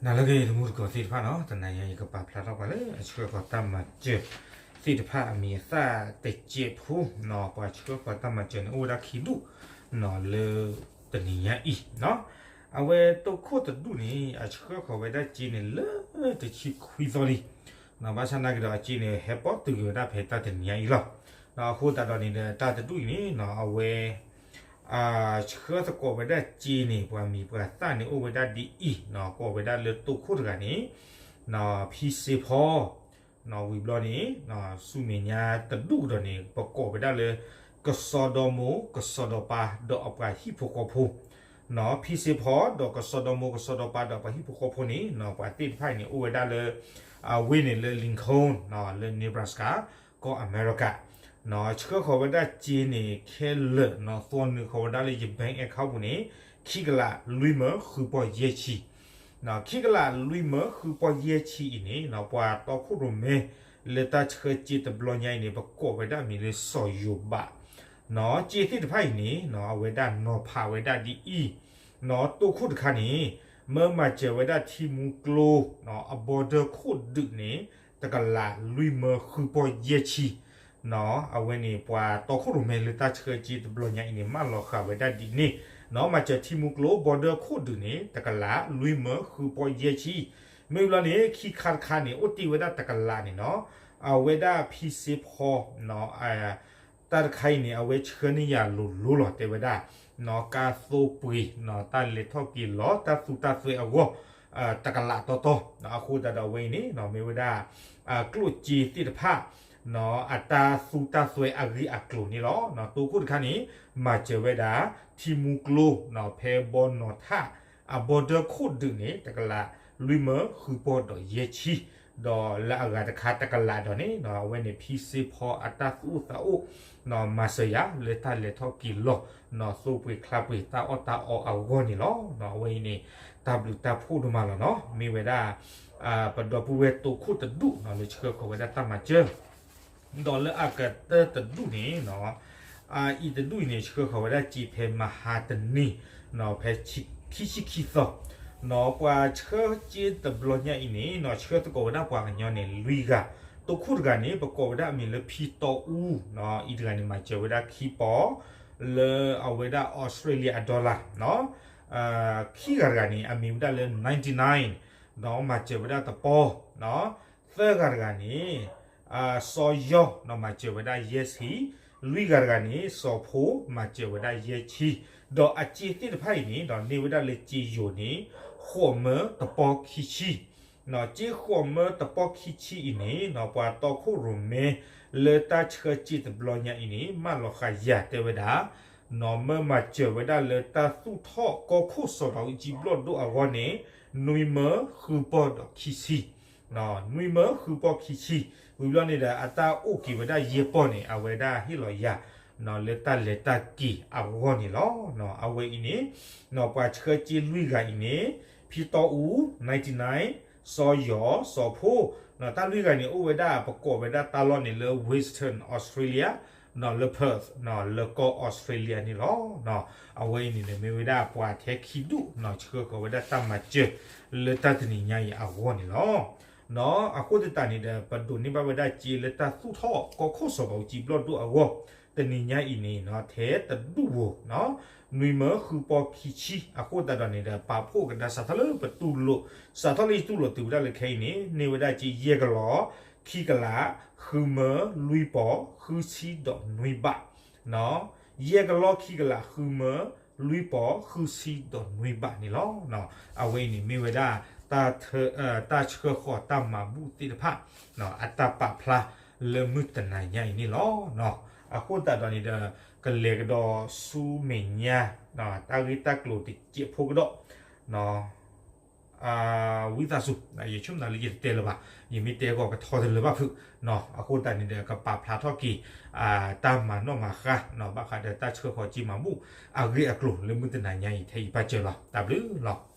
နၤလၢအဂ့ၤ တံၤသကိးသ့ၣ်တဖၣ်နီၤ, တနၤညါအံၤ ယကပာ်ဖျါထီၣ်ပှၤလၢအဆှၢဃီၤတၢ်မၤစၢၤသ့ၣ်တဖၣ်အမံၤအသၣ်တစဲးဖိနီၤ, ပှၤဆှၢဃီၤတၢ်မၤစၢၤန့ၣ် အိၣ်ဝဲဒၣ်ခံဒူၣ်နီၤ, လၢတနံၤညါအံၤနီၤ, အဝဲတိခိၣ်တဒူၣ်န့ၣ် အဆှၢဃီၤဝဲဒၣ်စ့န့ၣ်လၢတဆံခွံသီလံ ဘၣ်ဆၣ်သနာ်က့ဒီး အစ့န့ၣ် ဟဲပိာ်တုၤက့ၤဝဲဒၣ်ဖဲတၢ်တနံၤညါအံၤလီၤ. အဃိသတးဒီးန့ၣ်ဒီး တၢ်တဒူၣ်အံၤန့ၣ်နီၤ, အဝဲ ဆှၢသကိးဝဲဒၣ်စ့န့ၣ် ပှၤမံၤပှၤသၣ်န့ၣ် အိၣ်ဝဲဒၣ်ဒ်အံၤနီၤ, ကိးဝဲဒၣ်လၢတိခိၣ်တဂၤန့ၣ် ဖံစ့ဖီ ဝံၤဘျီန့ၣ် ဆူမဲာ်ညါတဒူၣ်ကဒီးန့ၣ် ပကိးဝဲဒၣ်လၢ ကစီဒီမိၢ် ကစီဒီပၢ် ဒီးအပှၤဟံၣ်ဖိဃီဖိ ဖံစ့ဖီ ဒီးကစီဒီမိၢ် ကစီဒီပၢ် ဒီးပှၤဟံၣ်ဖိဃီဖိန့ၣ် ပှၤသ့ၣ်တဖၣ်အံၤန့ၣ် အိၣ်ဝဲဒၣ်လၢ အဝ့ၢ်န့ၣ်လၢ Lincoln လၢ Nebraska ကီၢ်အမဲရကၤ ဆှၢဃီၤဝဲဒၣ်စ့န့ၣ် ခဲလၢာ်နီၤ သွီနုာ်ဃီၤဝဲဒၣ်လၢယ bank account ပူၤန့ၣ် ခံကလးလွံၢ်မၢဃုပီၢ်ယဲၢ်ဆံ ခံကလးလွံၢ်မၢဃုပီၢ်ယဲၢ်ဆံအံၤန့ၣ် ပှၤတီခိၣ်ရိၣ်မဲ လၢတၢ်ဆှၢစ့တဘျီညါအံၤန့ၣ် ပကိးဝဲဒၣ်အမံၤလၢစီၤယိၤဘး စ့သ့ၣ်တဖၣ်အံၤန့ၣ် အဝဲဒၣ်နီၤဖးဝဲဒၣ်ဒ်အံၤ တိခိၣ်တခါန့ၣ် မၢမၤစၢၤဝဲဒၣ်ထံမူကျိ အ border ခိၣ်ဒုးန့ၣ် တကလးလွံၢ်မၢဃုပီၢ်ယဲၢ်ဆံ အဝဲန့ၣ် ပှၤတီခိၣ်ရိၣ်မဲလၢတၢ်ဆှၢစ့တဘျီညါအံၤန့ၣ် မၢလီၤဃာ်ဝဲဒၣ်ဒ်န့ၣ် မၤစၢၤထံမူကျိ border ခိၣ်ဒုးန့ၣ် တကလးလွံၢ်မၢဃုပီၢ်ယဲၢ်ဆံ မ့ၢ်ဘျီန့ၣ် ခံခါတခါန့ၣ် အိၣ်တ့ၢ်ဝဲဒၣ်တကလးန့ၣ်နီၤ အဝဲဒၣ်ဖံစ့ဖီ တၢ်တခါအံၤန့ၣ် အဝဲဆှၢန့ၢ်ယၤလိၤလိၤလီၤ တဲဝဲဒၣ် ကါသိပှ့ၤ တၢ်လဲၤထီၣ်က့ၤလီၤ တၢ်သူတၢ်သွဲအဂီၢ် တကလးတီတီ အဃိသတးဒီးအဝဲအံၤန့ၣ် မ့ၢ်ဝဲဒၣ် ကျိၣ်စ့သ့ၣ်တဖၣ် အတၢ်သူတၢ်သွဲအဂ့ၢ်အကျိၤန့ၣ်လီၤ. တိခိၣ်တခါန့ၣ် မၤစၢၤဝဲဒၣ် ထံမူကျိ ဖဲဘီနီၤထၣ် အ border ခိၣ်ဒုးန့ၣ် တကလးလွံၢ်မၢဃုပီၢ်ဒီးယဲၢ်ဆံ ဒီးလၢအဂၤတခါတကလးဒီးန့ၣ် အဝဲန့ၣ်ဖံစ့ဖီအတၢ်သူၣ်အိၣ်သးအိၣ် မၤစၢၤယၤလၢတၢ်လဲၤထီၣ်က့ၤလီၤ သိပှ့ၤချါပှ့ၤတၢ်အီၣ်တၢ်အီအဂီၢ်န့ၣ်လီၤ. အဝဲအံၤန့ၣ် တၢ်ဘျုးတၢ်ဖှိၣ်ဒိၣ်မးလီၤနီၤ မ့ၢ်ဝဲဒၣ် ပဒီပုၢ်ဝဲၢ်တိခိၣ်တဒူၣ်နီၤ လၢဆှၢဃီၤဝဲဒၣ်တၢ်မၤစၢၤ ဒီးလၢအကတၢၢ်တဒူၣ်န့ၣ် အအံၤတဒူၣ်အံၤန့ၣ် ဆှၢဃီၤဝဲဒၣ်စ့ဖဲမဟါတနံၤ ဖဲခံဆံခံသီ ပှၤဆှၢစ့တဘျီညါအံၤန့ၣ် ဆှၢသကိးဝဲဒၣ်ပှၤကညီန့ၣ် လွံၢ်ဂၤ တိခိၣ်တဂၤန့ၣ် ပကိးဝဲဒၣ်အမံၤလၢဖံတီအူ အံၤတဂၤန့ၣ် မၤစၢၤဝဲဒၣ်ခံပီၢ် လၢအဝဲဒၣ် Australia အ dollar ခံဂၤတဂၤန့ၣ် အမံၤဝဲဒၣ်လၢ ninety nine ဒီးမၤစၢၤဝဲဒၣ်တပီၢ် သၢဂၤတဂၤန့ၣ် စီၤယီၤ မၤစၢၤဝဲဒၣ်ယဲၢ်ဆံ, လွံၢ်ဂၤတဂၤန့ၣ် စီၤဖိ မၤစၢၤဝဲဒၣ်ယဲၢ်ဆံ, ဒီးအစ့သ့ၣ်တဖၣ်အံၤန့ၣ် န့ၢ်ဝဲဒၣ်လၢစ့ယိၤန့ၣ် ဃိးမၢတပီၢ်ခံဆံ, စ့ဃိးမၢတပီၢ်ခံဆံအံၤန့ၣ် ပှၤတီခိၣ်ရိၣ်မဲ လၢတၢ်ဆှၢစ့တဘျီညါအံၤန့ၣ် မၢလီၤဃာ်ယၤတဲဝဲဒၣ် မၢမၤစၢၤဝဲဒၣ်လၢတၢ်သူၣ်ထီၣ်ကီၢ်ခိၣ်စီၤဘးအူကၠံဘျီၣ်ဒိၣ်အဂီၢ်န့ၣ် နွံမၢဃုပီၢ်ဒီးခံဆံ နွံမၢဃုပီၢ်ခံဆံ, ဝံၤဘျီန့ၣ်ဒီး အတၢ်အိၣ်က့ၤဝဲဒၣ်ယဲၢ်ပီၢ်န့ၣ် အဝဲဒၣ်ဟ့ၣ်လီၤယၤ လၢတၢ်လဲၤတၢ်က့ၤအဂီၢ်န့ၣ်လီၤ. အဝဲအံၤန့ၣ် ပှၤဆှၢစ့လွံၢ်ဂၤအံၤန့ၣ် ဖံတီအူ ninety nine, စီၤယီၤ, စီၤဖိ, တၢ်လွံၢ်ဂၤန့ၣ် အိၣ်ဝဲဒၣ် ပကိးဝဲဒၣ်တၢ်လီၢ်န့ၣ်လၢ Western Australia လၢ Perth လၢကီၢ် Australia န့ၣ်လီၤ. အဝဲအံၤန့ၣ်ဒီး မ့ၢ်ဝဲဒၣ်ပှၤထဲခံဒူၣ် ဆှၢဃီၤဝဲဒၣ်တၢ်မၤစၢၤ လၢတၢ်တနံၤညါအံၤအဂီၢ်န့ၣ်လီၤ. အဃိသတးန့ၣ်ဒီး ပဒိးန့ၢ်ဘၣ်ဝဲဒၣ်စ့လၢတၢ်သူၣ်ထီၣ်ကီၢ်ခိၣ်စီၤဘးအူကၠံဘျီၣ်ဒိၣ်အဂီၢ် တနံၤညါအံၤန့ၣ် ထဲတဒူၣ်ဧိၤ နွံမၢဃုပီၢ်ခံဆံ အဃိသတးဒီးန့ၣ်ဒီး ပာ်ဖှိၣ်ကဒါစးထီၣ်လၢပတူၢ်လိာ် စးထီၣ်လၢယတူၢ်လိာ်တုၤဝဲဒၣ်လၢခဲအံၤန့ၣ် န့ၢ်ဝဲဒၣ်စ့ယဲၢ်ကလီၢ် ခံကလး ဃုမၢလွံၢ်ပီၢ် ဃုဆံဒီးနွံဘး ယဲၢ်ကလီၢ်ခံကလး ဃုမၢလွံၢ်ပီၢ် ဃုဆံဒီးနွံဘးန့ၣ်လီၤ. အဝဲအံၤန့ၣ်မ့ၢ်ဝဲဒၣ် တၢ်ဆှၢဃီၤတၢ်မၤဘူၣ်သ့ၣ်တဖၣ် အတၢ်ပာ်ဖျါလၢမုၢ်တနၤညါအံၤန့ၣ်လီၤ. အဃိသတးဒီးန့ၣ်ဒီး ကလဲၤကဒီးဆူမဲာ်ညါ တၢ်ဂ့ၢ်တၢ်ကျိၤတစဲးဖိကဒီး ဝံသးစူၤ ယဆိကမိၣ်လၢယတတဲလၢၤဘၣ်, ယမ့ၢ်တဲကီးကထီတလၢၤဘၣ်ဖုး, အဃိသတးန့ၣ်ဒီး ကပာ်ဖျါထီၣ်က့ၤ တၢ်မၤနီၣ်မၤဃါ ဘၣ်ဃးဒီးတၢ်ဆှၢဃီၤစ့မၤဘူၣ်အဂ့ၢ်အကျိၤလၢမုၢ်တနၤညါအံၤထဲအံၤဘၣ်စၢၤလီၤ. တၢ်ဘျုးလီၤ.